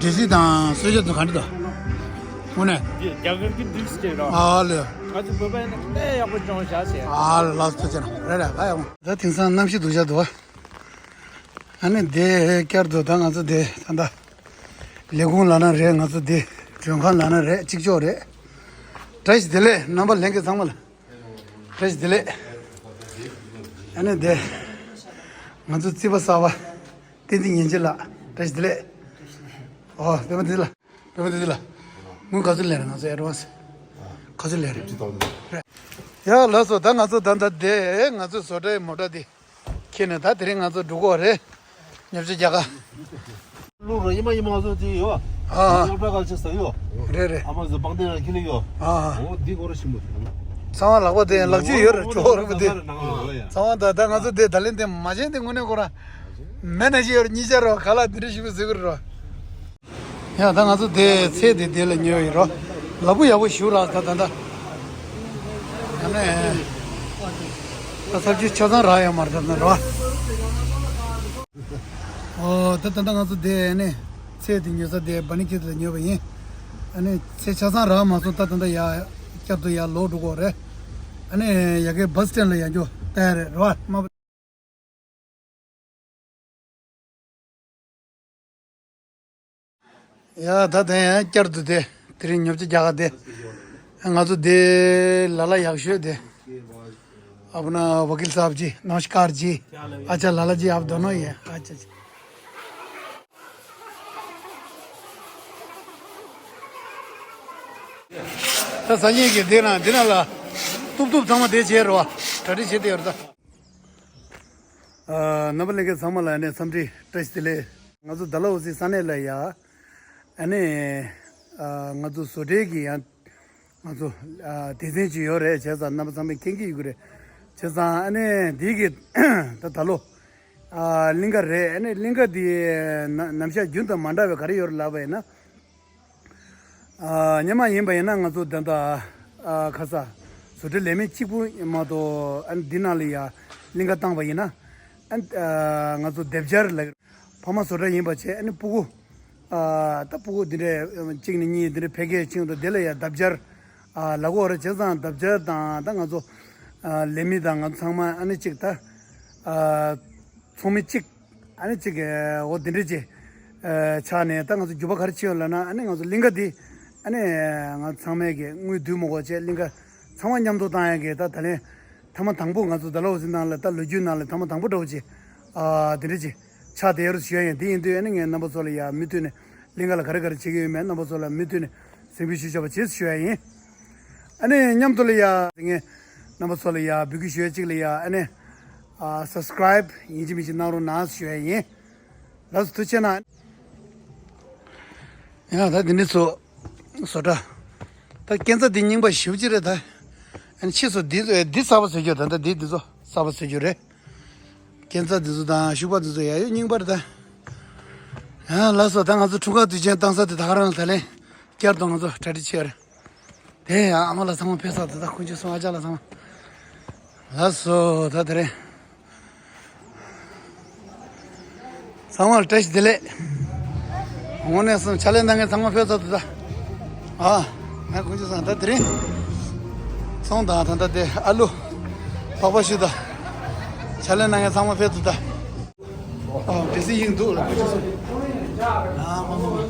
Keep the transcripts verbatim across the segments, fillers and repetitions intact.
འདྲེ་སྲིན་དང་གསོལ་ཇ་དང་ག་འདྲ་འདུག་དངོས་གནས། འདི་རྒྱ་གར་གྱི་འདུག་ཟེར་རོ། ཨ་ལེ། ང་ཚོ་བོད་པ་ཡིན་ན་དཔེ་ཡག་པོ་སྦྱོང་བཞག་ཟེར། ཨ་ལེ་ལགས་སོ་ཐུགས་རྗེ་གནང་། རེད་རེད། ད་ཡག་པོ། ད་དེང་སང་གནམ་གཤིས་སྡུག་ཅག་འདུག་ཨ་ནི་དེ་བསྐྱར་དུ་ད་ང་ཚོ་དེ་ད་ད་ལས་ཁུངས་ལབ་ན་རེད། ང་ཚོ་དེ་མགྲོན་ཁང་ལབ་ན་རེད། གཅིག་ལྕོགས་རེད། བཀྲ་ཤིས་བདེ་ལེགས། རྣམ་པ་ལྷན་རྒྱས་ཚང་མ་ལ་བཀྲ་ཤིས་བདེ་ལེགས། ཨ་ནི་དེ་ང་ཚོ་རྩིས་པ་གསར་པ་བསྟན་འཛིན་ཉིན་བྱེད་ལགས། བཀྲ་ཤིས་བདེ་ལེགས། ཨོ་པད་མ་བསྟན་འཛིན་ལགས། པད་མ་བསྟན་འཛིན་ལགས། དངུལ་ག་ཚོད་ལེན་རེད། ང་ཚོ་ཨེ་ཌི་ཝན་སི་ག་ཚོད་ལེན་རེད། རེད། ཡ་ལགས་སོ། ད་ང་ཚོ་ད་ལྟ་དེ་ང་ཚོ་བཟོ་གྲྭའི་མོ་ཊ་དེ་ཁྱེར་ནས་ད་དེ་རིང་ང་ཚོ་འགྲོ་གི་ཡོད་རེད། ཉོ་ཆ་རྒྱག་ག་ལུག་རོ་ཡིན་མ་ཡིན་མ་ང་ཚོ་དེ་ཡོད། ཨ་ཨ། སློབ་གྲྭ་ག་ཆེ་ས་ཡོད། རེད་རེད། ཨ་མ་ཚོ་པང་གདན་ལ་ཁྱེར་ལེ་ཡོད། ཨ་ཨ། འོ་འདི་སྐོར་ར་ཞིམ་པོ་དེ། ཚང་མ་ལག་པ་དེ་ལག་ཆུ་ཡོད་རེད། ཅོག་རེད་པ་དེ། ཚང་མ་ད་ད་ང་ཚོ་དེ་ད་ལན་དེ་མ་བྱན་དེ་དངོས་གནས་ཁོ་རང་མེད་ན་ཞིག་ཡོད་རེད། གཉིས་ཆ་རོ་ག་ལ་འདི་འདྲ་ཞིམ་པོ་བཟོས་གི་རེད་རོ། ཡ་ད་ང་ཚོ་དེ་ཚལ་དེ་དེ་ལ་ཉོས་ཡོད་རོ། ལ་ཕུག་ཡག་པོ་ཞིག་རག་ད་ད་ད། ཡ་ནས་ད་ཚབ་ཅིག་ཆ་ཚང་རག་ཡོད་མ་རེད་ད་ད་རོ། ཨོ་ད་ད་ད་ང་ཚོ་དེ་ཨ་ནི་ཚལ་དེ་ཉོ་ས་དེ་བྷ་ནི་ཁེ་ལ་ཉོས་པ་ཡིན། ཨ་ནི་ཚལ་ཆ་ཚང་རག་མ་སོང་། ད་ད་ད་ཡ་བསྐྱར་དུ་ཡ་ལོག་འགྲོ་གི་རེད། ཨ་ནི་ཡ་གི་བྷ་སི་སི་ཊེན་ལ་ཡ་འགྱོ་ད་ཡ་རེད་རོ། མ་ཡ་ད་ད་ཡང་བསྐྱར་དུ་དེ་དེ་རིང་ཉོ་ཆ་རྒྱག་ག་དེ། ང་ཚོ་དེ་ལ་ལ་ཡག་ཤོས་དེ། अपना वकील साहब जी, नमस्कार जी। अच्छा लाला जी, आप दोनों ही हैं। अच्छा, अच्छा। ད་སང་ཉིན་གྱི་འདི་ན་འདི་ན་ལ་གཏུབ་གཏུབ་ཚང་མ་དེ་བྱས་རོ། གྲ་སྒྲིག་བྱེད་དེ་ཡོད་ད། ཨ། རྣམ་པ་ལྷན་རྒྱས་ཚང་མ་ལ་ནས་འཚམས་འདྲི་བཀྲ་ཤིས་བདེ་ལེགས། ང་ཚོ་ཌལ་ཧོ་སི་ས་གནས་ལ་ཡ། ཨ་ནི། ཨ། ང་ཚོ་བཟོ་གྲྭའི་གི་ཡང་། ང་ཚོ། ཨ། སྡེ་ཚན་ཅིག་ཡོད་རེད། བྱས་ཙང་རྣམ་པ་ཚང་མས་མཁྱེན་གྱི་ཡོད་ཀྱི་རེད། བྱས་ཙང་ཨ་ནི་འདི་གི་ད་ད་ལོ། ཨ། གླིང་ག་རེད། ཨ་ནི་གླིང་ག་འདི་ན་ནམ་ཞག་རྒྱུན་དང་མ་འདྲ་བའི་ག་རེ་ཡོད་རེད་ལབ་པ་ཡིན་ན། ཨ། སྔོན་མ་ཡིན་པ་ཡིན་ན་ང་ཚོ་ད་ལྟ་ཨ་ཁ་ས་བཟོ་གྲྭ་ལས་མེད་གཅིག་པུ་མ་གཏོགས། ཨ་ནི་འདི་ནང་ལ་ཡ་གླིང་ག་བཏང་པ་ཡིན་ན། ཨ་ནི་ཨ་ང་ཚོ་སྡེབ་སྦྱར་ལ་ཕ་མ་བཟོ་གྲྭ་ཡིན་པ་བྱས། ཨ་ནི་སྤུ་གུ་ཨ་ད་སྤུ་གུ་འདི་འདྲས་གཅིག་ནས་གཉིས་འདི་འདྲས་ཕལ་སྐད་ཕྱིན་འདུག་དེ་ལ་ཡ་ལྡབ་སྦྱར་ཨ་ལབ་ཀྱི་ཡོད་རེད། བྱས་ཙང་ལྡབ་སྦྱར་དང་ད་ང་ཚོ་ཨ་ལས་མི་དང་ང་ཚོ་ཚང་མ་ཨ་ནི་གཅིག་ད་ཨ་ཚོགས་མི་གཅིག་ཨ་ནི་གཅིག་གི་འོ་དེ་འདྲ་ཅིག་ཨ་ཆགས་ནས། ད་ང་ཚོ་འགྱུར་བ་ག་རེ་ཕྱིན་ཡོད་ལབ་ན། ཨ་ནི་ང་ཚོ་གླིང་ག་འདི་ཨ་ནི་ང་ཚང་མས་ཀྱི་དངུལ་བསྡུ་མི་དགོས་བྱས། གླིང་ག་ཚང་མ་མཉམ་དུ་བཏང་ཡག་གི་ད་ད་ལན་ཐེངས་མ་དང་པོ། ང་ཚོ་ཌལ་ཧོ་སི་ནང་ལ་ད་ལོ་རྒྱུས་ནང་ལ་ཐེངས་མ་དང་པོ་འདྲ་བོ་ཅིག་ཨ་དེ་འདྲ་ཅིག་ཆགས་བསྡད་ཡོད་རེད་ཞུ་ཡ་ཡིན། དེ་ཡིན་དུས་ཨ་ནི་ངས་རྣམ་པ་ཚོ་ལ་ཡ་མུ་མཐུད་ནས་གླིང་ག་ལ་ག་རེ་ག་རེ་བྱེད་ཀྱི་ཡོད་མེད་རྣམ་པ་ཚོ་ལ་མུ་མཐུད་ནས་གཟིགས་འབུལ་ཞུས་བྱས་པ་བྱེད་ཞུ་ཡ་ཡིན། ཨ་ནི་མཉམ་དུ་ལ་ཡ་ངས་རྣམ་པ་ཚོ་ལ་ཡ་འབོད་སྐུལ་ཞུ་ཡ་གཅིག་ལ་ཡ། ཨ་ནི་ཨ་སབ་སི་ཀ་རའིབ་ཡིན་གཅིག་མིན་གཅིག་གནང་རོགས་གནང་ཞུ་ཡ་ཡིན། ལགས་སོ་ཐུགས་རྗེ་གནང་། ཡ་ད་འདི་ནས་ཚུར་བཟོ་གྲྭ། ད་སྐས་འཛེག་འདི་རྙིང་པ་ཞེ་པོ་ཅིག་རེད་ད། ཨ་ནི་ཕྱིས་སུ་འདི་ཚོ་འདི་གསར་པ་བཟོ་རྒྱུ། ད་ལྟ་འདི་འདི་ཚོ་གསར་པ་བཟོ་རྒྱུ་རེད། སྐས་འཛེག་འདི་ཚོ་དང་ཤུག་པ་འདི་ཚོ་ཡ་ཡོད་རྙིང་པ་རེད་ད། ཡ་ལགས་སོ། ད་ང་ཚོ་འཁྲུངས་སྐར་དུས་ཆེན་བཏང་ས་དེ་ད་ག་རང་ལ་ད་ལན་བསྐྱར་དུ་ང་ཚོ་གྲ་སྒྲིག་བྱས་རེད། དེ་ཡང་ཨ་མ་ལགས་ཚང་མ་ཕེབས་ཚར་འདུག་ད་དཀོན་མཆོག་གསུམ་ཨ་ཅག་ལགས་ཚང་མ། ལགས་སོ། ད་དེ་རིང་ཚང་མར་བཀྲ་ཤིས་བདེ་ལེགས། དངོས་གནས་སོང་ཕྱག་ལས་གནང་མཁན་ཚང་མ་ཕེབས་ཚར་འདུག་ད། ཨ། ང་དཀོན་མཆོག་གསུམ། ད་དེ་རིང་སོང་དང་ད་ད་དེ་ཨ་ལུ་པགས་པ་བཤུས་དང་། ཕྱག་ལས་གནང་མཁན་ཚང་མ་ཕེབས་འདུག་ད། ཨོ། འདྲེ་སྲིན་ཡིན་འདུག་ལ་ཁུ་ཆུ་སོང་། ཨ་མ་མ་མ།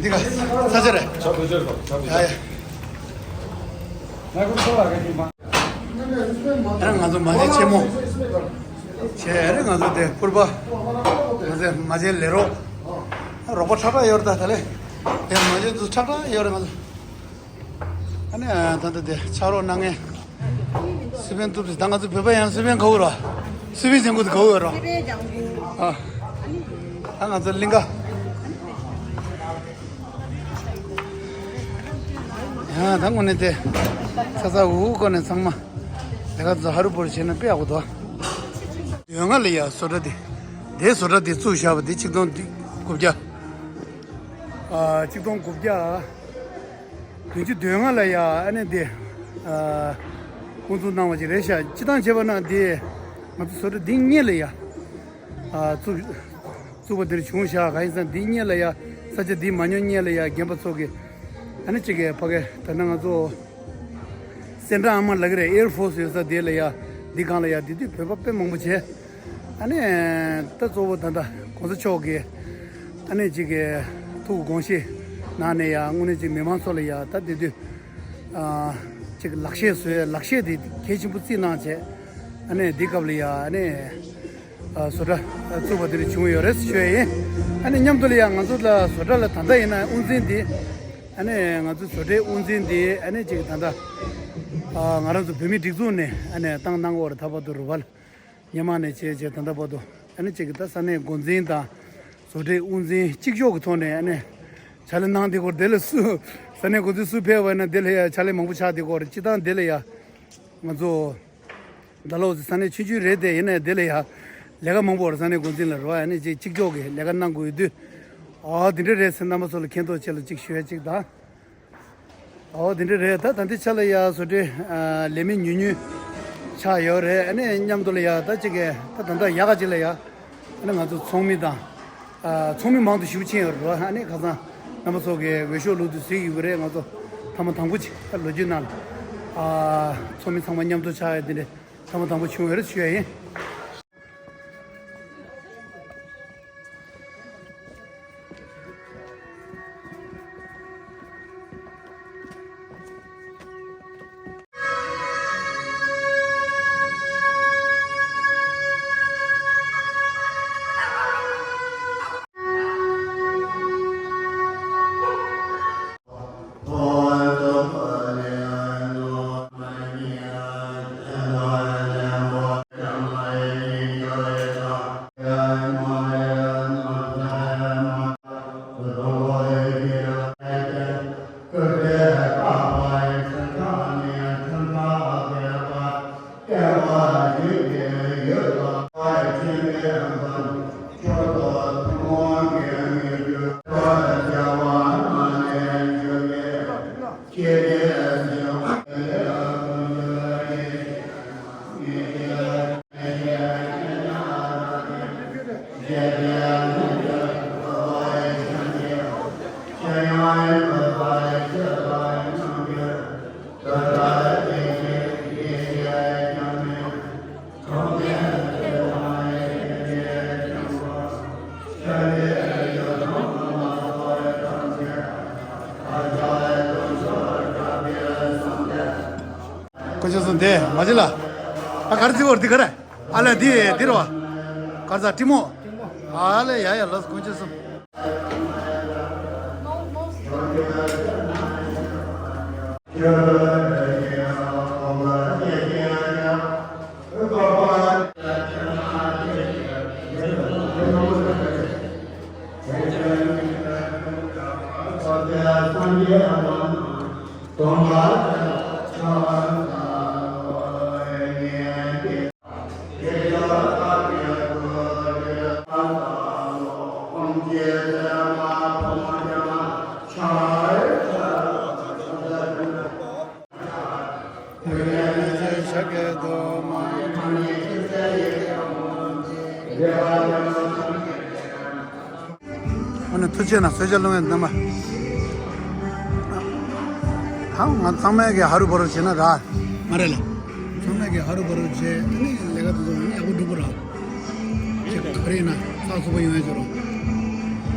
འདི་ག་ས་ཆ་རེད། ཡ་ཡ། ཨ་ང་ཚོ་མ་བྱན་ཆེན་མོ། བྱས་རེད། ང་ཚོ་དེ་ཕུར་པ། ང་ཚོ་མ་བྱན་ལས་རོགས། རོགས་པ་ཁྲག་ཁྲག་ཡོད་རེད་ད། ད་ལས་དེ་མ་བྱན་ཚོ་ཁྲག་ཁྲག་ཡོད་རེད་ང་ཚོ། ཨ་ནི་ད་ལྟ་དེ་ཕྱག་རོགས་གནང་མཁན་སུ་པན་ཐུབ་ཟེར། ད་ང་ཚོ་བོད་པ་ཡང་སུ་པན་ག་བོ་ར། སུ་པན་ཟེར་དགོས་དེ་ག་བོ་ར། ཨ། ད་ང་ཚོ་གླིང་ག། ཡང་ད་དངོས་གནས་དེ་ཚ་ཚ་འུར་འུར་བསྐོར་ནས་ཚང་མ་ལས་ཀ་ཚོ་ཧ་རུ་བུ་རུ་བྱས་ན་དཔེ་ཡག་པོ་འདུག་དོན་ལྔ་ལ་ཡ་བཟོ་གྲྭ་དེ། དེ་བཟོ་གྲྭ་དེ་བཙུགས་བཞག་པ་དེ་ཆིག་སྟོང་དགུ་བརྒྱ། ཨ། ཆིག་སྟོང་དགུ་བརྒྱ། བདུན་ཅུ་དོན་ལྔ་ལ་ཡ་ཨ་ནི་དེ། ཨ། དབུ་འཛུགས་གནང་བ་ཅིག་རེད་ཤག་སྤྱིར་བཏང་བྱས་པ་ན་དེ་ང་ཚོ་བཟོ་གྲྭ་འདི་སྔོན་ལ་ཡ། ཨ། བཙུགས་ བཙུགས་པ་འདིར་བྱུང་བཞག་གང་ཡིན་ཟེར་ན་འདིའི་སྔོན་ལ་ཡ་ས་ཆ་འདི་མ་ཉོ་སྔོན་ལ་ཡ་རྒན་པ་ཚོ་གི་ཨ་ནི་གཅིག་གི་ཕ་གི་ད་ནི་ང་ཚོ་སེ་འབྲས་ཨ་མ་ལབ་ཀྱི་རེད། ཨེར་ཕོར་སི་ཡོད་ས་དེ་ལ་ཡ་འདི་སྒང་ལ་ཡ་དེ་དུས་བོད་པ་དཔེ་མང་པོ་བྱས། ཨ་ནི་ད་གཙོ་བོ་ད་ལྟ་གོང་ས་མཆོག་གི་ཨ་ནི་གཅིག་གི་ཐུགས་དགོངས་བཞེས་གནང་ནས་ཡ་དངོས་གནས་གཅིག་མི་མང་ཚོ་ལ་ཡ་ད་དེ་དུས་ཨ་གཅིག་ལག་ཤེས་བཟོས་ལག་ཤེས་དེ་གལ་ཆེན་པོ་བརྩིས་གནང་བྱས། ཨ་ནི་འདི་སྐབས་ལ་ཡ་ཨ་ནི། ཨ་བཟོ་གྲྭ་བཙུགས་པ་དེ་འདྲ་བྱུང་ཡོད་རེད་ཞུ་ཡ་ཡིན། ཨ་ནི་མཉམ་དུ་ལ་ཡང་ང་ཚོ་ལ་བཟོ་གྲྭ་ལ་ད་ལྟ་ཡིན་ན་དབུ་འཛིན་འདི། ཨ་ནི་ང་ཚོ་བཟོ་གྲྭའི་དབུ་འཛིན་འདི་ཨ་ནི་ཅིག་ད་ལྟ་ཨ་ང་རང་ཚོ་བོད་མིའི་སྒྲིག་འཛུགས་ནས་ཨ་ནི་བཏང་གནང་གི་ཡོད་རེད། ད་བར་དུ་རུ་བལ་ཉི་མ་ནས་བྱས་བྱས་ད་ལྟ་བར་དུ་ཨ་ནི་ཅིག་ད་ས་གནས་འགོ་འཛིན་དང་བཟོ་གྲྭའི་དབུ་འཛིན་གཅིག་ལྕོགས་ཀྱི་ཐོག་ནས་ཨ་ནི་ཕྱག་ལས་གནང་བསྡད་ཡོད་རེད། དེ་ལ་སུ་ས་གནས་འགོ་འཛིན་སུ་ཕེབས་པ་ཡིན་ན་དེ་ལ་ཡ་ཕྱག་ལས་མང་པོ་ཆགས་བསྡད་ཡོད་རེད། སྤྱིར་བཏང་དེ་ལ་ཡ་ང་ཚོ། ད་ལོ་ས་གནས་ཆུང་ཆུང་རེད་དེ་ཡིན་ནའི་དེ་ལ་ཡ་ལས་ཀ་མང་པོ་རེད། ས་གནས་འགོ་འཛིན་ལ་རེད་བ། ཨ་ནི་ཅིག་གཅིག་ལྕོགས་ཀྱི་ལས་ཀ་གནང་དགོས་ཡོད་དུས། ཨོ་དེ་འདྲ་རེད་ཟེར་རྣམ་པ་ཚོ་ལ་མཁྱེན་རྟོགས་ཆེད་ལ་ཅིག་ཞུ་ཡ་ཅིག་དང་། ཨོ་དེ་འདྲ་རེད། ད་ད་ལྟའི་ཆ་ལ་ཡ་བཟོ་གྲྭའི་ཨ་ལས་མི་ཉུང་ཉུང་ཆགས་ཡོད་རེད། ཨ་ནི་མཉམ་དུ་ལ་ཡ་ད་ཅིག་གི་ད་ད་ལྟ་ཡག་ག་ཅིག་ལ་ཡ། ཨ་ནི་ང་ཚོ་ཚོགས་མི་དང་། ཨ་ཚོགས་མི་མང་དུ་ཞེ་པོ་ཕྱིན་ཡོད་རེད། ཨ་ནི་ཁ་སང་རྣམ་པ་ཚོ་གིས་འོས་ཤོག་བླུགས་དུས་གཟིགས་ཡོད་ཀྱི་རེད། ང་ཚོ་ཐེངས་མ་དང་པོ་ཅིག་ད་ལོ་རྒྱུས་ནང་ལ་ཨ་ཚོགས་མི་ཚང་མ་མཉམ་དུ་ཆགས་ཡོད། དེ་འདྲའི་ཐེངས་མ་དང་པོ་བྱུང་ཡོད་རེད་ཞུ་ཡ་ཡིན། དཀོན་མཆོག་གསུམ་དེ་མ་བྱེད་ལ། ཨ་གར་རྩི་བོར་འདི་ག་རེ། ཨ་ལ་འདི་འདི་རོ། གར་ཟ་ཏི་མོ། ཨ་ལ་ཡ་ཡ་ལ་དཀོན་མཆོག་གསུམ། ཨ་ནི་ཐུགས་རྗེ་གནང་། གསོལ་ཇ་སློང་ཡས་རྣམ་པ། ཧང་ང་ཚང་མས་ཀྱི་ཧ་རུ་བ་རུ་བྱས་ན་ར། མ་རེད་ལ། ཚང་མས་ཀྱི་ཧ་རུ་བ་རུ་བྱས་ཨ་ནི་ལས་ཀ་དེ་ཚོ་ཡག་པོ་འགྲུབ་པ་ར། ཅིག་ག་རེ་ཡིན་ན་ཚགས་ཚུད་པོ་ཡོང་ཡས་བྱེད་རོགས།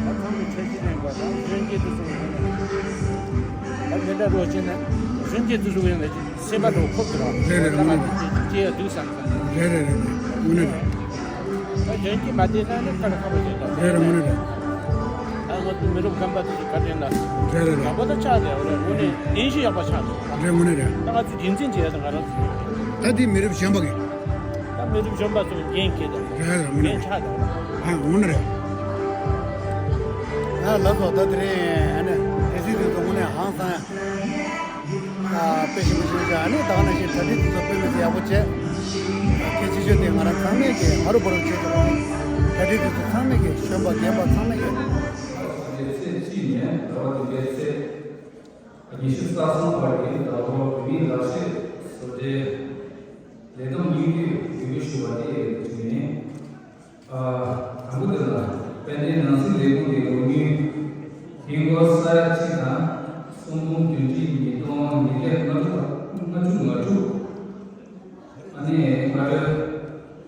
ད་ཚང་མས་འཆར་གཞི་ལེན་པ་དང་གཞོན་སྐྱེས་དེ་ཚོ་ཡོང་ན། ད་དེ་འདྲ་རོགས་བྱས་ན་གཞོན་སྐྱེས་དེ་ཚོ་ཡོང་ན་སེམས་པ་རོགས་ཁོག་ཏུ་རོགས། རེད་རེད་རེད། ད་ང་ཚོ་སྐྱེས་ཡ་འདུག་བསམ་བསམ། རེད་རེད་རེད་རེད། དངོས་གནས་རེད། ད་གཞོན་སྐྱེས་མ་བསྡད་ན་ནི་དཀའ་ལས་ཁག་པོ་ཞིག་རེད། རེད་རེད། དངོས་གནས་རེད། ད་ང་ཚོ་མི་རབས་རྒན་པ་དེ་ཚོ་ག་དྲན་ན། རེད་རེད་རེད། དགའ་པོ་ད་ཆགས་རེད། འོ་རེད། དངོས་གནས་ཡིན་གཞི་ཡག་པ་ཆགས་རེད། རེད། དངོས་གནས་རེད། ད་ང་ཚོ་རྒྱུན་འཛིན་བྱེད་ཡ་ད་ང་རང་ཚོ་རེད། ད་འདི་མི་རབས་གཞོན་པ་གི། ད་མི་རབས་གཞོན་པ་ཚོ་འགན་འཁྱེར་ད། རེད་རེད། དངོས་གནས་འགན་རེད། ཆགས་ད། ཨ་དངོས་གནས་རེད། ཨ་ལགས་སོ། ད་དེ་རིང་ཨ་ནི་དེ་སྲིད་དུ་དངོས་གནས་ཧང་སང་ཡ། ཨ་དཔེ་ཞིག་མི་ཞིག་བྱ། ཨ་ནི་ད་ག་ནང་བཞིན་གྲ་སྒྲིག་དེ་ཚོ་དཔེ་མི་སྲིད་ཡག་པོ་བྱས། གལ་ཆེ་ཤོས་དེ་ང་རང་ཚང་མས་ཀྱི་ཧ་རུ་བ་རུ་བྱེད་དགོས། གྲ་སྒྲིག་དེ་ཚོ་ཚང་མས་ཀྱི་གཞོན་པ་རྒན་པ་ཚང་མས་ཀྱི། ཚེས་གཅིག་ནས་ཟླ་བ་བདུན་པའི་ཚེས་ཉི་ཤུ་རྩ་གསུམ་བར་གྱི་ཟླ་བ་བོད་མིའི་ལག་ཤེས་བཟོ་གྲྭའི་ལས་བསྡོམས་སྙིང་བསྡུས་འབུལ་སྐྱོར་ཞུ་བ་དེ་ཡིན། ཨ་དང་པོ་དེ་ལ། དཔལ་ལྡན་ནང་སྲིད་ལས་ཁུངས་ཀྱི་རོགས་དངུལ་ཧིན་སྒོར་ས་ཡ་གཅིག་དང་སུམ་སྟོང་བདུན་ཁྲི་ཉིས་སྟོང་ཉིས་བརྒྱ་ལྔ་བཅུ་ལྔ་བཅུ་ང་དྲུག་ཨ་ནི་སྔ་དྲོའི་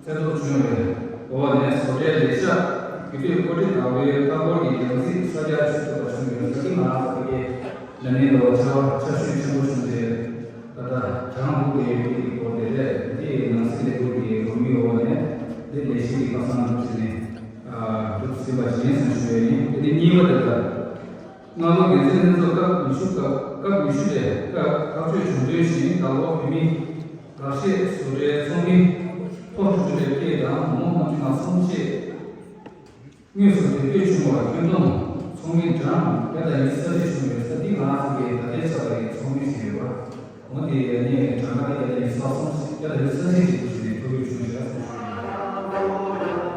གསལ་བསྒྲགས་བྱུང་བའི་འོག་ནས་བཟོ་གྲྭའི་ལས་ཤག་གི་དུས་བཀོད་སྒྲིག་དང་པོའི་མཐའ་འཁོར་གྱི་ཡང་རྩིས་གསར་རྒྱག་ཞུ་ཐུབ་པ་བྱུང་ཡོད་ས་ཀི་མ་ས་ཀི་ལ་ནི་ལོ་ཆ་ཆ་ཤུགས་ཆེན་པོ་བྱུང་རྗེས། ད་ལྟ་གྱང་འགུག་དེ་ཡོད་པའི་སྐོར་དེ་རེད། དེ་ནང་སྲིད་ལས་ཁུངས་ཀྱི་རོགས་དངུལ་འོག་ནས་དེ་ལས་གཞི་གི་ཁ་སང་གྲུབ་ཟིན་ནས་གྲུབ་ཟིན་པ་ཞིག་ཡིན་ཟེར་ཞུ་ཡས་ཡིན། དེ་ནས་གཉིས་པ་དེ་ལ། སྔ་ལོ་འགན་འཛིན་ལྷན་ཚོགས་སྐབས་ཉི་ཤུ་སྐབས་སྐབས་ཉི་ཤུ་པའི་སྐབས་ཐག་གཅོད་བྱུང་དོན་བཞིན་ད་ལོ་བོད་མི་ལག་ཤེས་བཟོ་གྲྭའི་ཚོགས་མི་ཕོ་བྲང་ཆེན་པོའི་སྐད་དང་མོ་ལྔ་བཅུ་ང་གསུམ་བཅས་དངོས་སུ་དེ་སྐད་བྱུང་བར་སྐྱོན་འདོམས་ཚོགས་མི་གྲངས་བརྒྱ་དང་ཉི་ཤུ་རྩ་གཅིག་བྱུང་ཡོད་ས་འདི་ང་རང་ཚོ་གི་ད་ལྟའི་ཆར་གྱི་ཚོགས་མི་ཞིག་ཡོད་པ། འོ་དེ་ཡ་ནས་གྲངས་ཀ་དེ་བརྒྱ་དང་ཉི་ཤུ་རྩ་གསུམ་བརྒྱ་དང་ཉི་ཤུ་རྩ་གཅིག་ཅིག་བྱུང་ནས་ཐུགས་ཡོད་བྱུང་ཞེས་གསུངས་བྱུང་ཡོད།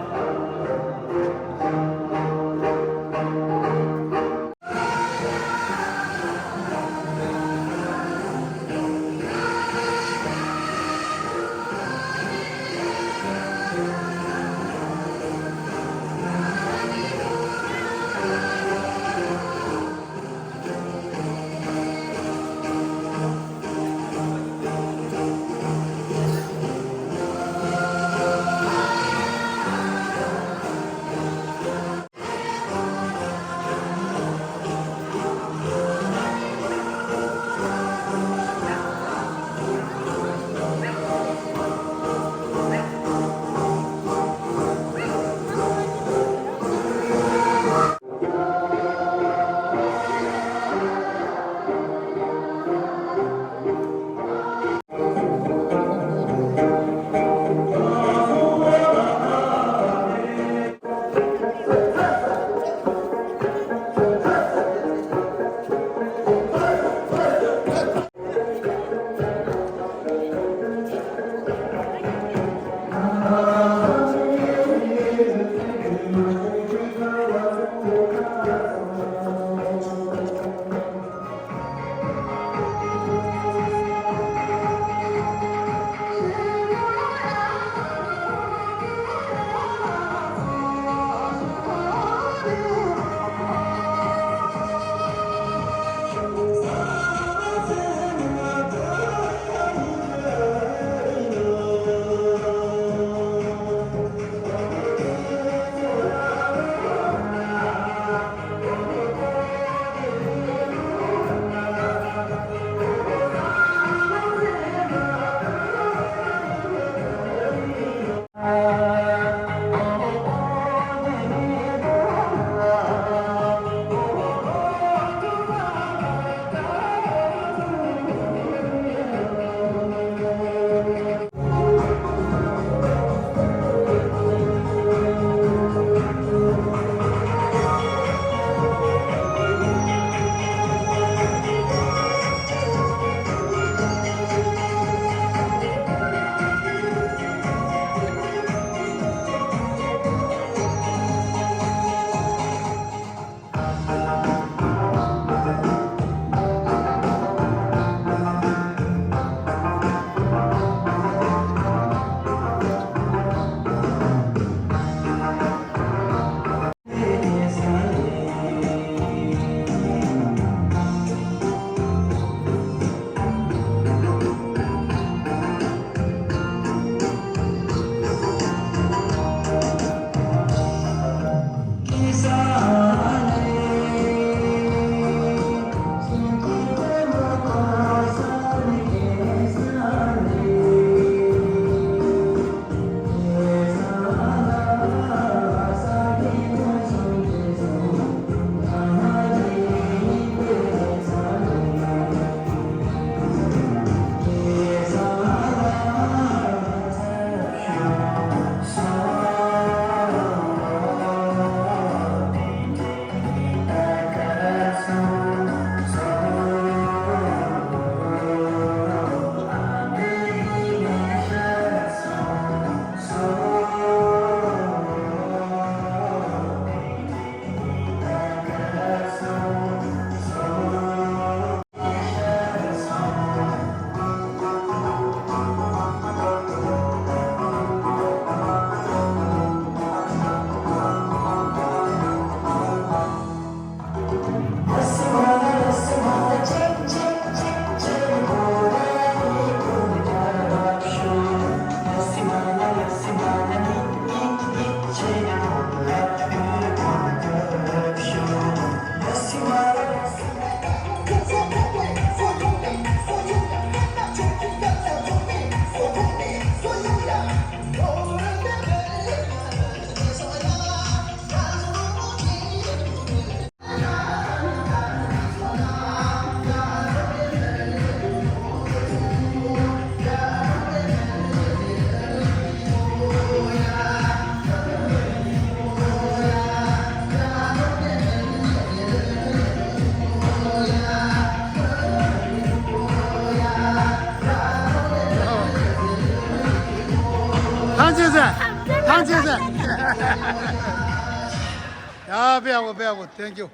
དཔེ་ཡག་པོ། དཔེ་ཡག་པོ། Thank you།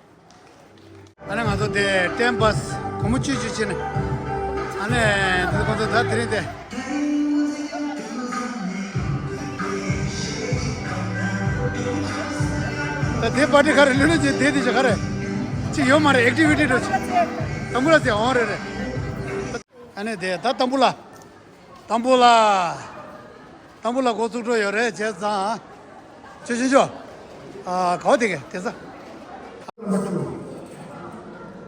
ཨ་ནི་ང་ཚོ་དེ་ཊེན་པ་སྒོར་མོ་བཅུ་བཅུ་བྱས་ནས། ཨ་ནི་དེ་ཁོང་ཚོ་ད་དེ་རིང་དེ། ད་དེ་པར་ཊི་ག་རེ་ལོས་ལོས་ཀྱི་དེ་དེ་ཅི་ག་རེ། ཅི་ཡོད་མ་རེད། ཨེག་ཊི་བི་ཊི་འགྲོ་ཅི། དམ་བུ་ལ་ཟེར་འོང་རེད་རེད། ཨ་ནི་དེ་ད་དམ་བུ་ལ། དམ་བུ་ལ། དམ་བུ་ལ་འགོ་བཙུགས་འགྲོ་ཡོད་རེད་བྱས་ཙང་། ཅོ་ཅོ་ཅོ། ཨ་ག་བ་དེ་ག་དེ་ས།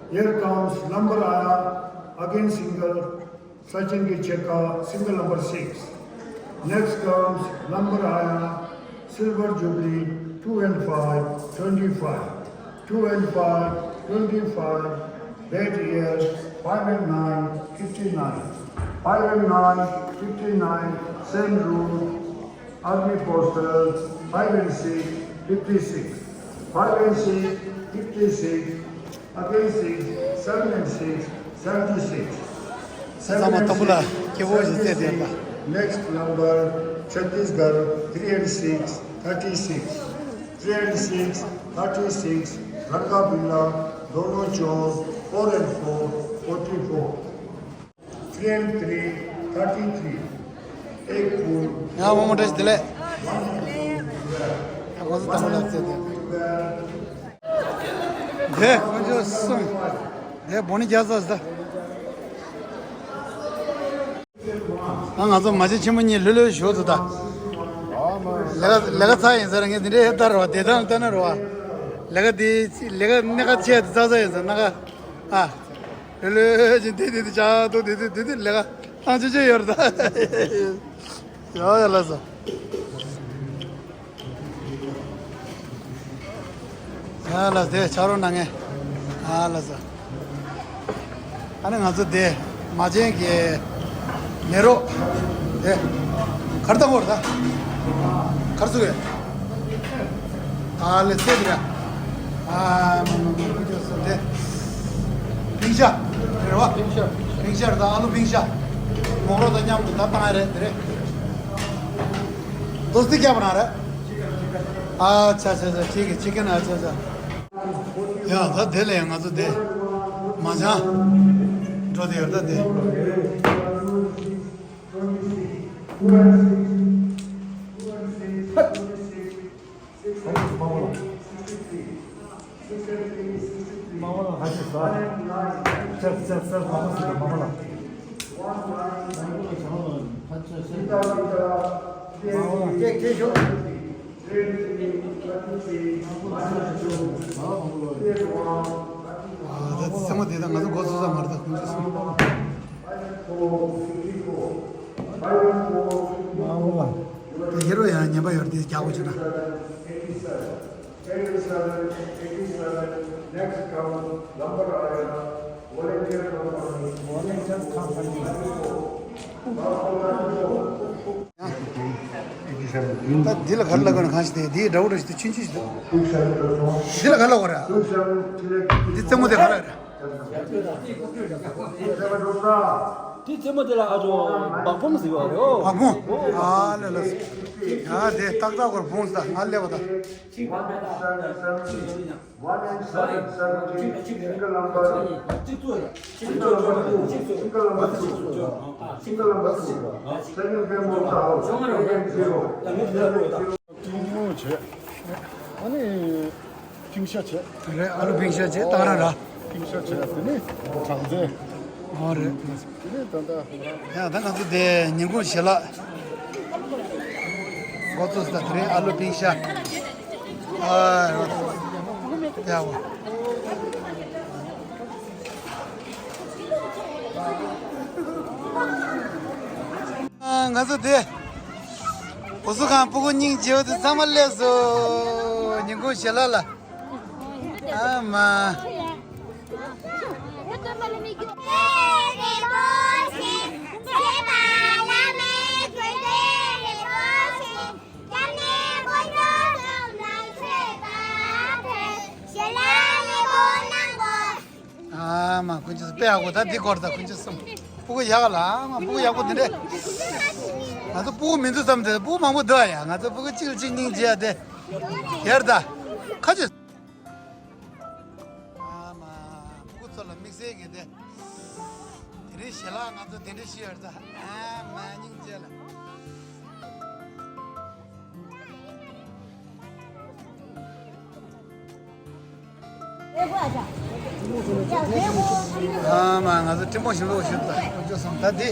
Here comes number aya, again single, Sachin Gicheka, single number six. Next comes number aya, Silver Jubilee, two and five, twenty-five. Two and five, twenty-five. Bet year, five and nine, fifty-nine. Five and nine, fifty-nine. Same rule. Army Postal, five and six, fifty-six. Five and six, fifty-six. Again six, seven and six, seventy-six. ཚང་མ་དམ་བུ་ལ་སྐྱེ་བོ་ཞིག་བཙལ་བསྡད་པ། Next number, Chhattisgarh, three and six, thirty-six. Three and six, thirty-six. Ladka Birla, Dono Chor, four and four, forty-four. Three and three, thirty-three. Ek pun. ཡང་མོ་མོ་བཀྲ་ཤིས་བདེ་ལེགས། ཡང་ཁོང་ཚོ་དམ་བུ་ལ་བཙལ་བསྡད་པ། དེ་དཀོན་མཆོག་གསུམ། དེ་བོ་ནི་རྒྱ་ཚ་ཟ། ཨ་ང་ཚོ་མ་བྱན་ཆེན་མོ་གཉིས་ལྷོད་ལྷོད་བཞུགས་འདུག་ད། ལས་ཀ་ལས་ཀ་ཚར་ཡིན་ཟེར། ངས་འདི་འདྲའི་ལྟ་རོགས། བདེ་ཐང་ལྟ་ན་རོགས། ལས་ཀ་འདི་ལས་ཀ་གནད་འགག་ཆེ་དུ་ཚ་ཚ་ཡིན་ཟེར། སྣ་ཁ་ཨ་ལྷོད་ལྷོད་ཅིག་འདི་འདི་འདི་ཅག་ཏུ་འདི་འདི་འདི་འདི་ལས་ཀ་བཏང་ཆོག་ཆོག་ཡོད་རེད་ད། ཡོ་ཡོ་ལགས་སོ། ཡ་ལགས་དེ་ཆ་རོགས་གནང་ངས། ཨ་ལགས་སོ། ཨ་ནི་ང་ཚོ་དེ་མ་བྱན་གྱི་མེ་རོ་དེ་གར་བཏང་གོ་ར་ད། གར་ཚུགས་ཡོད། ཨ་ལེ་ཚེ་དེ་ར། ཨ་མ་མ་མ་མ་ཁྱོད་སོ་དེ། པིང་ཤ་རེད་བ། པིང་ཤ། པིང་ཤ་རེད་ད། ཨ་ལུ་པིང་ཤ། མོག་རོ་དང་མཉམ་དུ་ད་བཏང་ཡ་རེད་དེ་རེད། དོ་སྟི་རྒྱབ་ན་རེད། ཨ་ཆ་ཆ་ཆ། ཅིག་གི་ཅིག་གི་ན་ཆ་ཆ། ཡ་ད་དེ་ལས་ང་ཚོ་དེ་མ་བྱན་འགྲོ་དེ་ཡོད་ད་དེ། ད་ཚང་མ་དེ་དང་ང་ཚོ་འགོ་ཚུགས་ས་མ་རེད་ད། ཁོང་ཚོ་སོང་། མ་འོ་ལ། དེ་ཧེ་རོ་ཡང་ཉན་པ་ཡོད་རེད། དེ་རྒྱག་དགོས་བྱུང་ན། Eighty-seven, eighty-seven, next come number aya, volunteer company. Volunteer company. ད་འདི་ལ་ག་རེ་ལབ་དགོས་ན་གང་ཞིག་དེ་འདིའི་འདྲ་བོ་འདྲ་ཞིག་དེ་ཆུང་ཆུང་ཞིག་འདུག་འདི་ལ་ག་རེ་ལབ་དགོས་རེད། འདི་རྩེ་མོ་དེ་ག་རེ་རེད། འདི་རྩེ་མོ་དེ་ལ་ཨ་ཅོ་བག་ཕུང་ཟེར་བ་རེད། བག་ཕུང་། ཨ་ལེ་ལེ། ཡ་དེ་ཏག་ཏག་གོར་བོངས་ད་ང་སླེབས་པ་ད། One and seven seventy, single number, single number two, single number two, single number two, second game of the house, second zero. ཏིང་ཧོང་བྱས། ཨ་ནི་ཏིང་ཤ་བྱས། རེད། ཨ་ལུ་པིང་ཤ་བྱས་ཏག་ར་ར། ཏིང་ཤ་བྱས། དེ་ནི་གྲང་རྫས། ཨོ་རེད། དེ་ནི་ད་ལྟ་ང་ཚོ། ཡ་ད་ང་ཚོ་དེ་ཉིན་གུང་ཞལ་ལག་འགོ་བཙུགས་ད། དེ་རིང་ཨ་ལུ་པིང་ཤ། ཨ་ཡ་བ། ང་ཚོ་དེ་བུ་གསོ་ཁང་སྤུ་གུ་སྙིང་རྗེ་བོ་དེ་ཚང་མ་སླེབས་སོང་། ཉིན་གུང་ཞལ་ལག་ལ། ཨ་མ། ཨ་མ། དཀོན་མཆོག་གསུམ། དཔེ་ཡག་པོ། ད་འདི་སྐོར་ད་དཀོན་མཆོག་གསུམ། སྤུ་གུ་ཡག་ལ། ཨ་མ། སྤུ་གུ་ཡག་པོ་འདི་འདྲས། ང་ཚོ་སྤུ་གུ་མི་འདུག་བསམ་དེ། སྤུ་གུ་མང་པོ་འདུག་ཨ་ཡ། ང་ཚོ་སྤུ་གུ་གཅིག་ལ་གཅིག་སྙིང་རྗེ་ཡ་དེ་ཡར་ད་ཁ་ཆུ། ཚོ་ལ་དམིགས་བསལ་གྱི་དེ། དེ་རིང་ཞལ་ལག་ང་ཚོ་དེ་འདྲ་ཞིག་ཡོད་ཙང་ཨ་མ་སྙིང་རྗེ་ལ། ཨ་མ་ང་ཚོ་ཀྲིན་ཕོ་ཞིམ་པོ་ཞིག་ད་ཁོ་ཚོ་སོང་ད་དེ།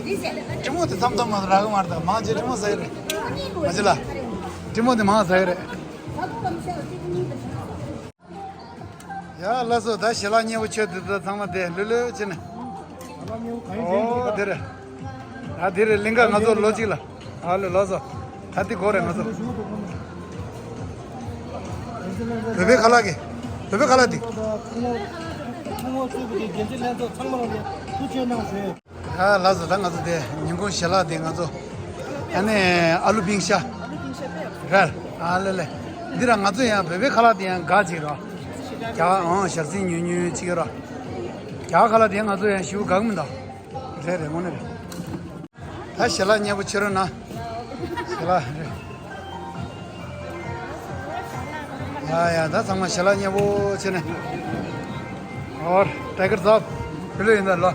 ཀྲིན་ཕོ་དེ་མཚམས་མཚམས་མ་རག་གི་མ་རེད། ད་མང་ཆེ་ཀྲིན་ཕོ་ཟ་ཡི་རེད། མ་ཆེ་ལ། ཀྲིན་ཕོ་དེ་མང་ཟ་ཡི་རེད། ཡ་ལགས་སོ། ད་ཞལ་ལག་མཉེས་པོ་མཆོད་དེ་ད་ཚང་མ་དེ་ལྷོད་ལྷོད་བྱས་ནས། ཨོ་དེ་རེད། ད་དེ་རེད། གླིང་ག་ང་ཚོ་ལོ་གཅིག་ལ། ཨ་ལེ་ལགས་སོ། ད་དེ་གོ་རེད་ང་ཚོ། བོད་པའི་ཁ་ལག་གི། བོད་པའི་ཁ་ལག་དེ། ཡ་ལགས་སོ། ད་ང་ཚོ་དེ་ཉིན་གུང་ཞལ་ལག་དེ་ང་ཚོ། ཨ་ནི་ཨ་ལུ་པིང་ཤ། ར། ཨ་ལེ་ལེ། འདི་ར་ང་ཚོ་ཡང་བོད་པའི་ཁ་ལག་དེ་ཡང་དགའ་ཅིག་ར། རྒྱ་ཨང་ཞར་ཟིན་ཉུང་ཉུང་ཅིག་ར། རྒྱ་ཁ་ལག་དེ་ང་ཚོ་ཡང་ཞིབ་དགའ་གི་མི་འདུག་རེད་རེད་དངོས་གནས་རེད། ད་ཞལ་ལག་མཉེས་པོ་ཕྱི་རོལ་ན། ཞལ་ལག་རེད། ཡ་ཡ་ད་ཚང་མ་ཞལ་ལག་མཉེས་པོ་བྱས་ནས། ཨོར་ཊའི་གར་ཟབ། བི་ལོ་ཡིན་ད་ལོ།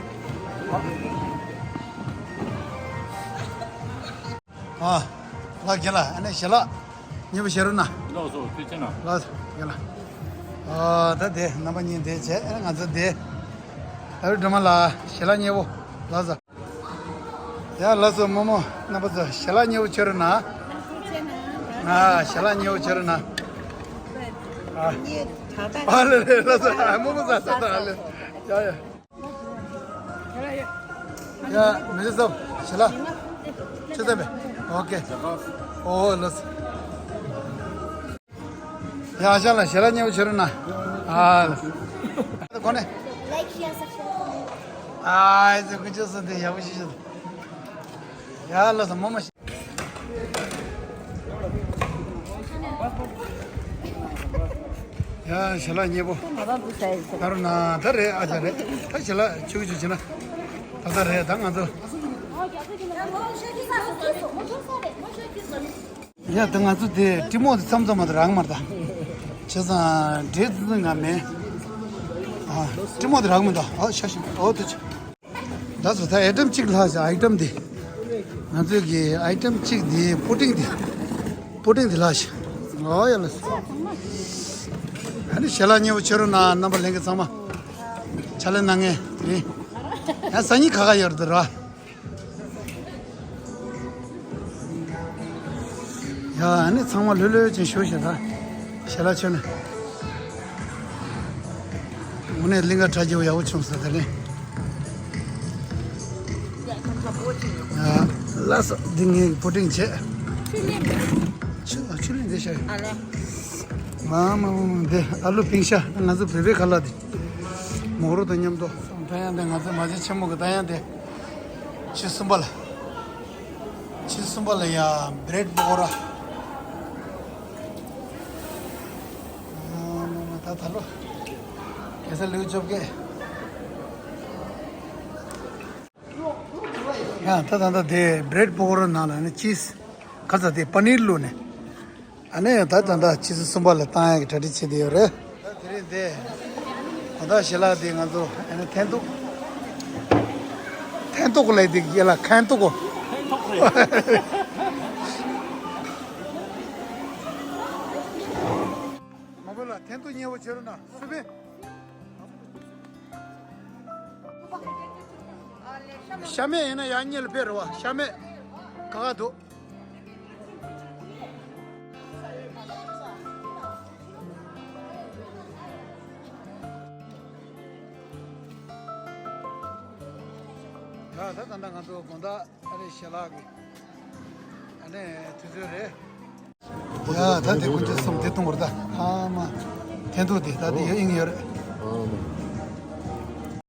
ཨ། ལགས་རྒན་ལགས་ཨ་ནི་ཞལ་ལག་མཉེས་པོ་བྱེད་རོགས་གནང་། ལགས་སོ་ཐུགས་རྗེ་ཆེ་གནང་། ལགས་རྒན་ལགས། ཨ་ད་དེ་རྣམ་པ་གཉིས་དེ་བྱས་ཨ་ནི་ང་ཚོ་དེ། ད་རུ་སྒྲོལ་མ་ལགས་ཞལ་ལག་མཉེས་པོ། ལགས་སོ། ཡ་ལགས་སོ་རྨོ་མོ་རྣམ་པ་ཚོ་ཞལ་ལག་མཉེས་པོ་བྱེད་རོགས་གནང་། ཐུགས་རྗེ་ཆེ་གནང་། ཨ་ཞལ་ལག་མཉེས་པོ་བྱེད་རོགས་གནང་། ཨ། ཨ་ལེ་ལེ་ལགས་སོ་ཨ་རྨོ་མོ་ཟ་ས་དང་ཨ་ལེ། ཡ་ཡ། ཡ། མི་ཚེ་སོབ་ཞལ་ལག་ཆུ་ཚོད་པས། ཨོ་ཀེ། ཨོ་ལགས། ཡ་ཞལ་ལག་ཞལ་ལག་མཉེས་པོ་བྱེད་རོགས་གནང་། ཨ་ལགས། གོ་ནས། ལའིཀ་ཤེར་སབ་སི་ཀ་རའིབ། ཨ་ཙི་ཀུ་ཅོ་སོ་དེ་ཡག་པོ་ཞིག་ཞིག་ཡ་ལགས་སོ་རྨོ་མོ། ཡ་ཞལ་ལག་མཉེས་པོ། ད་རུ་ན་ད་རེད་ཨ་ཅག་རེད། ད་ཞལ་ལག་ཆུ་ཆུ་བྱེད་ན། ད་ད་རེད་ད་ང་ཚོ། ཡ་ད་ང་ཚོ་དེ་ཀྲིན་ཕོ་དེ་མཚམས་མཚམས་མ་དེ་རག་མ་རེད་ད། བྱས་ཙང་འདྲེ་ཙི་ང་མེད། ཨ་ཀྲིན་ཕོ་དེ་རག་མི་འདུག་ཨོ་ཤ་ཤ་ཨོ་དེ་ཆ། ད་སོ་ད་ཨའི་ཊམ་གཅིག་ལྷག་ཤག་ཨའི་ཊམ་འདི། ང་ཚོའི་གི་ཨའི་ཊམ་གཅིག་འདི་པུ་ཏིང་འདི། པུ་ཏིང་འདི་ལྷག་ཤག་ཨོ་ཡ་ལ། ཨ་ནི་ཞལ་ལག་མཉེས་པོ་བྱེད་རོགས་གནང་རྣམ་པ་ལྷན་རྒྱས་ཚང་མ། ཕྱག་ལས་གནང་མཁན་དེ་རིང་། ཡང་སང་ཉིན་ཁ་ཁ་ཡོད་རེད་ར། ཡ་ཨ་ནི་ཚང་མ་ལྷོད་ལྷོད་ཅན་ཞུ་ཞེ་ད། ཞལ་ལག་མཆོད་ནས། དངོས་གནས་གླིང་ག་གྲ་རྒྱས་པོ་ཡག་པོ་བྱུང་སོང་ད་ལེ། ཡ་ལགས་སོ་འདི་ངའི་པུ་ཏིང་བྱས། ཆུ་ཆུ་ལེན་འདི་ཤར། མ་མ་མ་མ་འདི་ཨ་ལུ་པིང་ཤ་ང་ཚོ་བོད་པའི་ཁ་ལག་འདི། མོག་རོ་དང་མཉམ་དུ། ད་ཡང་འདི་ང་ཚོ་མ་ཅན་ཆེན་མོ་གི་ད་ཡང་འདི། ཆུ་གསུམ་པ་ལ། ཆུ་གསུམ་པ་ལ་ཡ་བྷི་རེད་པ་ཀོ་ར། ད་ད་ལོ། གེ་སར་ལེའུ་བཅོ་བརྒྱད། ཡ་ད་ད་ད་དེ་བྷི་རེད་པ་ཀོ་ར་ནང་ལ་ནི་ཅིས། ཁ་ཚ་དེ་པ་ནིར་བླུགས་ནས། ཨ་ནི་ད་ད་ད་ཆུ་ཚོད་གསུམ་པ་ལ་བཏང་ཡག་གི་གྲ་སྒྲིག་བྱེད་དེ་ཡོད་རེད། ད་དེ་རིང་དེ། ད་ད་ཞལ་ལག་དེ་ང་ཚོ་ཨ་ནི་འཐེན་ཐུག་འཐེན་ཐུག་ལས་དེ་ཡེ་ལ་འཐེན་ཐུག་གོ། མ་བོ་ལ་འཐེན་ཐུག་མཉེས་པོ་བྱེད་རོགས་གནང་སུ་པན། ཤ་མེད་ཡིན་ན་ཡང་གཉིས་ལ་ཕེབས་རེད་བ་ཤ་མེད། ཁ་ཁ་འདུག་ཡ་ད་ད་ད་ང་ཚོ་དགོང་དག་ཨ་རེ་ཞལ་ལག་གི་ཨ་ནེ་དུས་ཚོད་རེད། ཡ་ད་དེ་ཀུན་སྤྱོད་གསུམ་དེ་གཏོང་བར་ད་ཨ་མ་འཐེན་ཐུག་དེ་ད་དེ་ཡོད་ཨིན་ཡོད་རེད།